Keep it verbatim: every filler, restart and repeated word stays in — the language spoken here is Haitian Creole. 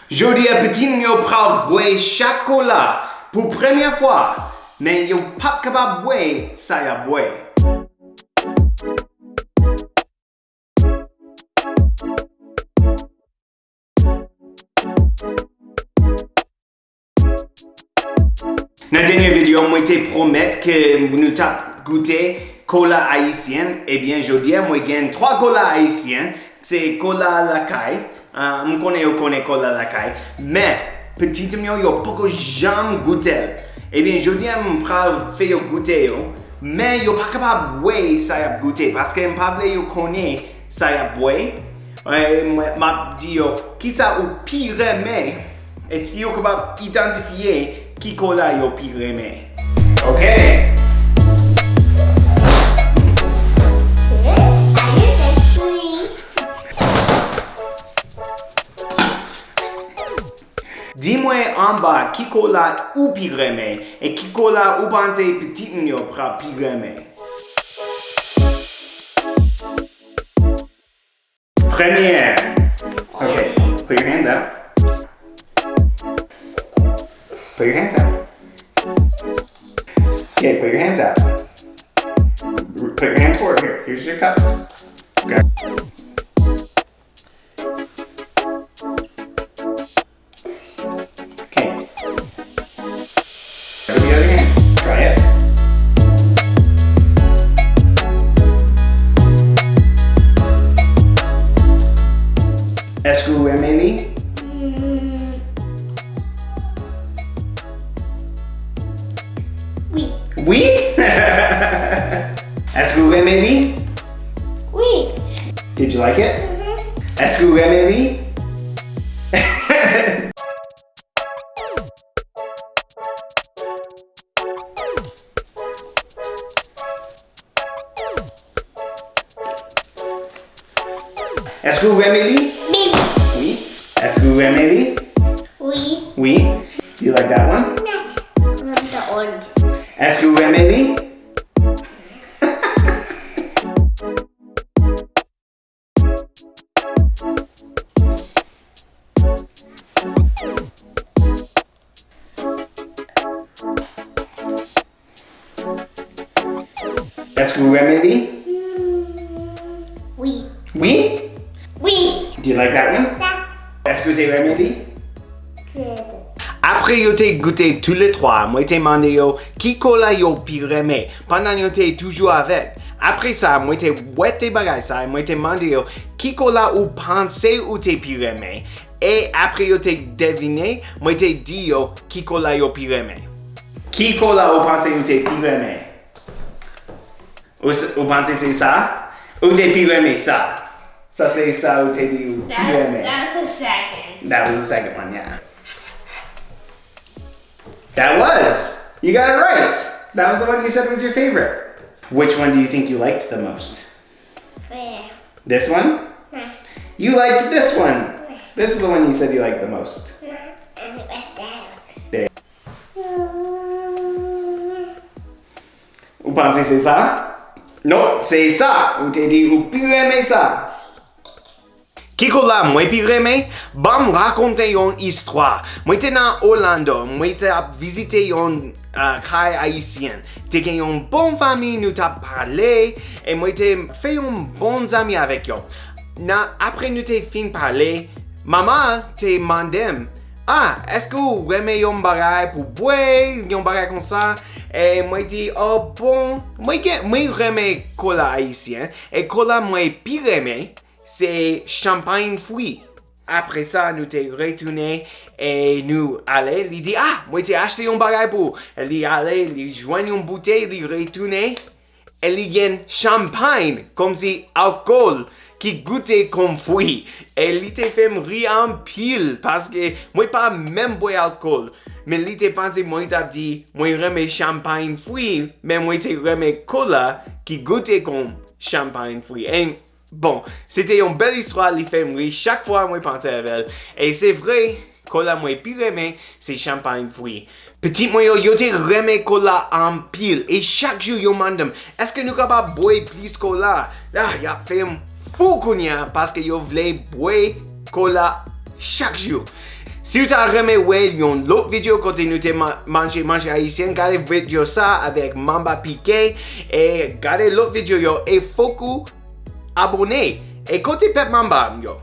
Jodi a, pitit m yo pral bwè chak kola pou premyè fwa, men yo p ap kapab bwè sa y ap bwè. Nan dènye videyo, mwen te pwomèt ke nou t ap goute kola ayisyen. Ebyen, jodi a, mwen gen twa kola ayisyen. Se kola lakay. Ah, m konnen yo konnen kola lakay. Men, pitit m yo, yo poko janm goute l. Ebyen, jodi a, m pral fè yo goute yo. Men, yo pa kapab wè sa y ap goute, paske m pa vle yo konnen sa y ap bwè. E, mwen, m ap di yo, kisa ou pi renmen? E si yo kapab idantifye ki kola yo pi renmen. Ok. Di mwen anba ki kola ou pi renmen, e ki kola ou panse pitit m yo pral pi renmen. Premye. Okay, put your hands out. Put your hands out. Okay, put your hands out. Put your hands forward here. Here's your cup. Okay. Okay. Do the other hand. Try it. Èske w renmen li? Mm. Wi. Wi? Èske w renmen li? Wi. Did you like it? Mhm. Èske w renmen li? Èske w renmen li? Wi. Wi. Èske w renmen li? Wi. Wi. You like that one? Not the orange. Èske w renmen li? Èske w renmen li? Mm, wi. Wi? Wi. Do you like that one? Èske w te renmen li? Good. Apre yo te goute toulètwa, mwen te mande yo ki kola yo pi renmen, pandan yo te toujou avèk. Apre sa, mwen te wete bagay sa, e mwen te mande yo ki kola ou panse ou te pi renmen. E apre yo te devine, mwen te di yo ki kola yo pi renmen. Ki kola ou panse ou te pi renmen? Ou s-, ou panse se sa? Ou te pi renmen sa? Sa se sa ou te di ou pi renmen. That, that's the second. That was the second one, yeah. That was. You got it right. That was the one you said was your favorite. Which one do you think you liked the most? Yeah. This one? Yeah. You liked this one. Yeah. This is the one you said you liked the most. Yeah, I like that one. There. Mm. Ou panse se sa? Non, se sa. Ou te di ou pi renmen sa. Ki kola mwen pi renmen? Ban m rakonte yon istwa. Mwen te nan Orlando, mwen te ap vizite yon, ah, kay ayisyen. Te gen yon bon fanmi, nou t ap pale, e mwen te fè yon bon zanmi avèk yo. Nan, apre nou te fin pale, manman te mande m, "Ah, èske w renmen yon bagay pou bwè, yon bagay konsa?" E mwen di, "Oh, bon, mwen gen, mwen renmen kola ayisyen, e kola mwen pi renmen, se chanpay fwi." Apre sa, nou te retounen e nou ale. Li di, "Ah, mwen te achte yon bagay pou ou." Li ale, li jwenn yon boutèy, li retounen, e li gen chanpay, kòmsi alkòl, ki goute kon fwi. E li te fè m ri anpil, paske mwen pa menm bwè alkòl. Men li te panse mwen t ap di, mwen renmen chanpay fwi, men mwen te renmen kola ki goute kon chanpay fwi. E Bon, se te yon bèl istwa, li fè m ri chak fwa mwen panse avè l. E se vre, kola mwen pi renmen, se chanpay fwi. Pitit mwen yo, yo te renmen kola anpil. E chak jou, yo mande m, "Èske nou kapab bwè plis kola?" Ah, y ap fè m fou kounye a, paske yo vle bwè kola chak jou. Si w ta renmen wè yon lòt videyo kote nou te ma- manje manje ayisyen, gade videyo sa avèk Mamba P K, e gade lòt videyo yo, e fòk ou abòne. E kote pèp Mamba yo?